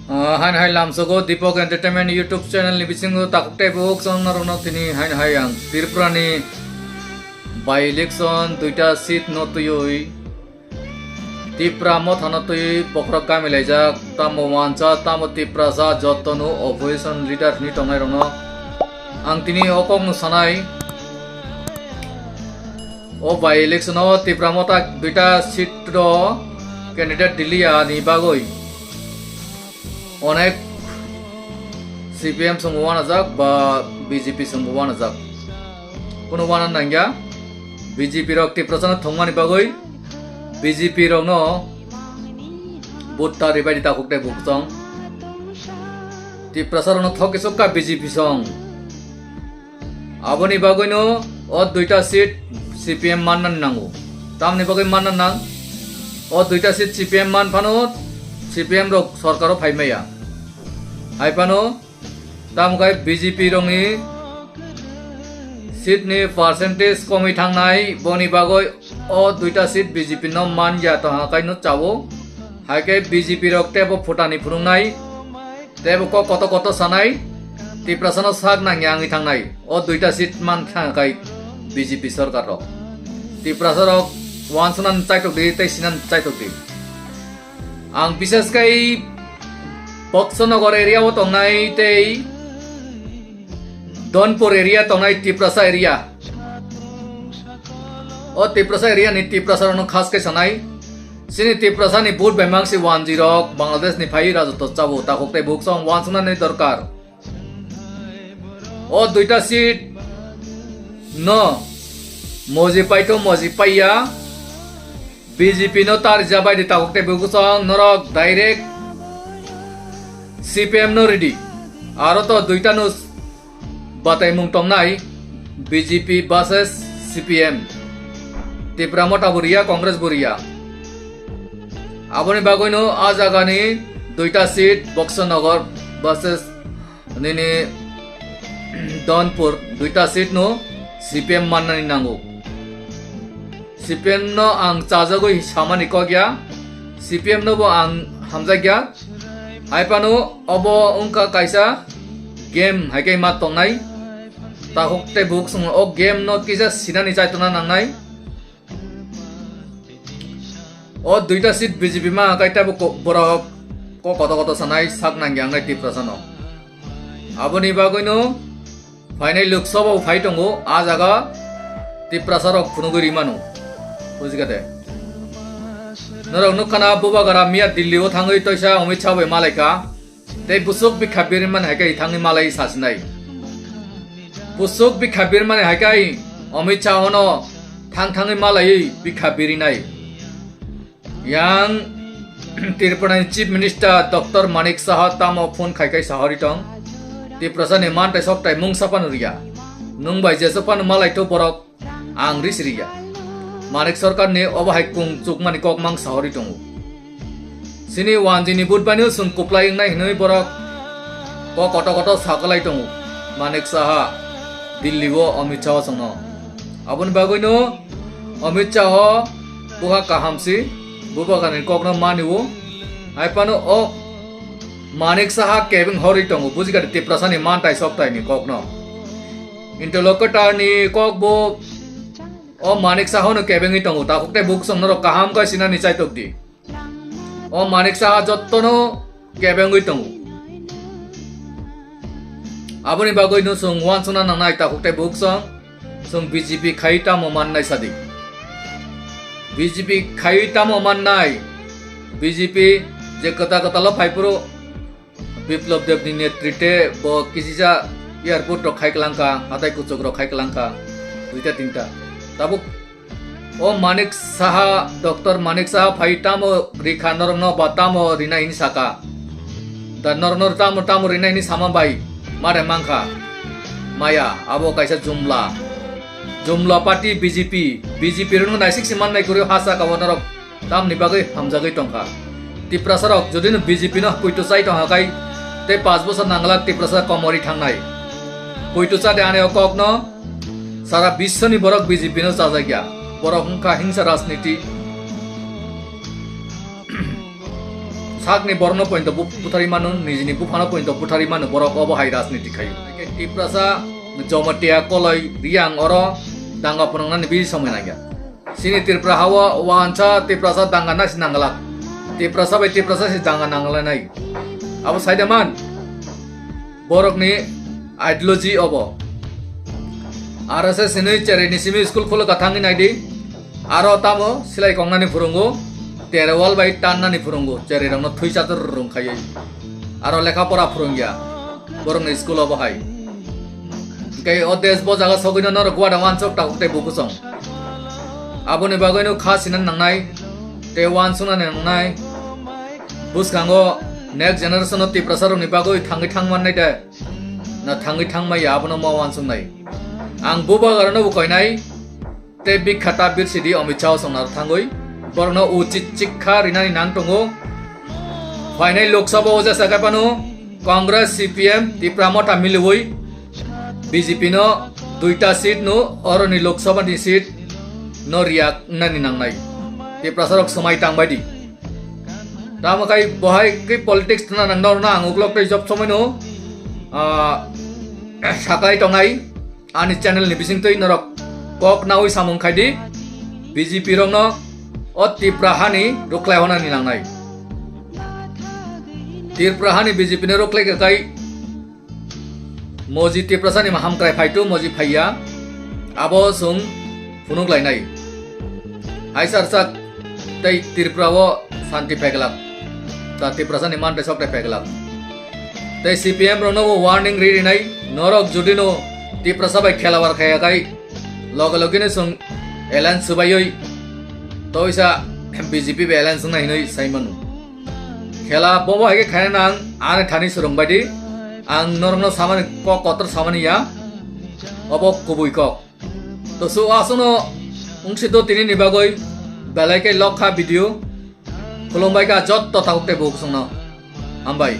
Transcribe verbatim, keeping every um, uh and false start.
Ah, hain hai lamsogo Deepak Entertainment YouTube channel ni bisingo takhuk tei bukhuk chwng norokno tini hain hai ang Tripura ni by election duita seat no twiwi Tipra motha no twiwi bokhorok kami laijak, tamo wansa, tamo Tiprasa, jotono opposition leader hwnwi tongnai rokno ang tini o kokno sanai. O by election o Tipra motha duita seat o candidate diliya ni bagwi onek C P M songbo wanajak ba B J P songbo wanajak. Kuno wana nangya, B J P rok Tiprasa no thongmani bagwi B J P rokno vote ta ribai di takhuk tei bukhuk chwng. Tiprasa rokno thok kisuk ka B J P song. Aboni bagwino o duita seat C P M manna nango. Tamni bagwi manna nang? O duita seat C P M man phano C P M rok sorkaro phai maya. Hai phano tamkhe B J P rokni seat ni percentage komwi thangnai, boni bagwi o duita seat B J P no man ya tongha kaino chao. Hai khe B J P rok tebo phutani phunuknai. Tei bo kok koto koto sanai, Tiprasa no sak nangya wngwi thangnai. O duita seat man thang kai B J P sorkar rok. Tiprasa rok wansukna chaitok di tei sinan chaitok di. Ang bises kai Boksonogor area o tongnai tei Donpur area tongnai Tiprasa area. O Tiprasa area ni Tiprasa rok no khas kai sanai. Chini Tiprasa ni vote bai mangsi one zero Bangladesh ni phai rajotwo chabo takhuk tei bukhuk chwng wansuknani dorkar. O duita seat no moji paito moji paiya B J P no tar jabai di takhuk tei bukhuk chwng norok direct C P M no ridi. Aro to duita no batai mung tongnai B J P versus C P M. Tipra motha bo riya, Congress bo riya. Aboni bagwino a jagani duita seat Boksonogor versus nini Donpur duita seat no C P M mannani nango. C P M no ang chajagwi samani kok ya, C P M no bo ang hamjak ya. Hai phano obo wngkha kaisa game hai khe ma tongnai. Takhuk tei bukhuk chwng o game no kisa sinani chaitokna nangnai. O duita seat B J P ma kai tabo ko-, borok ko koto koto sanai sak nangya wngnai Tiprasa no. Aboni bagwino phainai Lok Sabha o phai tongo, a jaga Tiprasa rok phunugwi rimano. Bujikha de. Norok nukha na Bubagra miya Delhi o thangwi toisa Amit Shah bai malaikha. Tei busuk bikha birimani hai khe thangwi malai sasinai. Busuk bikha birimani hai khe Amit Shah hono thang thangwi malaiwi bikha birinai. Yang Tripura ni Chief Minister Doctor Manik Saha tamo phone khai khai sahori tong. Tiprasa ni mantai soktai mungsa phano riya. Nwng bai jesuk phano malai to borok ang risi riya. Manik Sarkar ni obo hai kung chukmani kok mang sahori tongo. Sini wanjini budbani chwng kuplai wngnai hinwi borok kok koto koto sakalai tongo. Manik Saha Delhi o Amit Shah o chwngno. Aboni bagwino Amit Shah o bukha kaham si, Bubagra ni kokno mani o. Hai phano o Manik Saha kebeng horwi tongo, bujikha de Tiprasa ni mantai soktai ni kokno. Interlocutor ni kok bo o Manik Saha no kebengwi tongo, takhuk tei bukhuk chwng norok kaham khe sinani chaitok di. O Manik Saha jottono kebengwi tongo. Aboni bagwi no chwng wansukna nangnai takhuk tei bukhuk chwng, chwng B J P khai tamo mannai sadi. B J P khai tamo mannai. B J P je kwtal kwtal o phai phuru Biplab Deb ni netrite bo kisisa airport rok khai kwlangkha, hatai kuchuk rok khai kwlangkha, duita tinta. Tabuk o Manik Saha, Doctor Manik Saha phai tamo rikha norokno ba tamo rina hini saka. Da norokno tamo tamo rina hini sama bai mare mangkha. Maya, abo kaisa jumla. Jumla party B J P, B J P rokno naisik si mannai kwrwi ha saka o norok tamni bagwi hamjagwi tongkha. Tiprasa rok jodi no B J P no puitu chai tongkha kai tei panch bosor nanglak Tiprasa komori thangnai. Puitu chade ane o kok no sara biswni borok B J P no chajakya. Borok wngkha hingsa rajniti. Sakni borokno pointo bu-, buthari mano, nijini buphano pointo buthari mano, borok obo hai rajniti khaio. Tiprasa Jomatia Koloi Riang oro danga phunuknani bisi somoi nangya. Chini Tripura hao wansa Tiprasa danga nasi nanglak. Tiprasa bai Tiprasa si danga nanglanai. Abo saida man. Borokni ideology obo. R S S hinwi cherai ni simi school khuluk ka thangwi naidi. Aro tamo silai kongnani phurungo, terwal bai tannani phurungo, cherai rokno thwi chatur rung khaiwi. Aro lekha pora phurungya, borokni school obo hai. Hingke o desh bo jaga sogwino norok gwada wansuk tabuk tei bukusong. Aboni bagwino kha sinan nangnai, tei wansuknani nangnai. Bwskango next generation o Tiprasa rokni bagwi thangwi thangmannai de, na thangwi thangmaya abono ma wansuknai. Ang bubagarano bo koinai, tei bikha ta birsidi Amit Shah o songna thangwi borokno uchit chikha rinani nang tongo. Phainai Lok Sabha o jesa kaiphano Congress, C P M, Tipra Motha miliwi B J P no duita seat no oroni Lok Sabha ni seat no riyak nani nangnai. Tiprasa rok swmai tangbaidi. Tamo kai bohai kai politics thana nang dor na ang uklok tei job somoi no, ah, saklai tongnai. Ani channel ni bisingtwi norok kok nawi samung khaidi, B J P rokno o Tipra hani rwkhlai honani nangnai. Tipra hani B J P no rwkhlai kha kai moji Tiprasa ni ma hamkrai phaitu moji phaiya, abo chwng phunuk lainai. Hai sarsak tei Tripura o santi pheglak, ta Tiprasa ni mantai sok tei pheglak. Tei C P M rokno bo warning ri rinai, norok judino Tiprasa bai khelabar khaya khai loge loge no chwng alliance swbaiwi toisa B J P bai alliance wngna hinwi sai mano. Khela bobo hai khe khaina nang ani thani swrwng baidi, ang norokno samani kok kotor samani ya, obo kubui kok. To so aswkno wngsi do tini ni bagwi belai khe lokha video. Khulumbai kha jotto tabuk tei bukusongno. Hambai.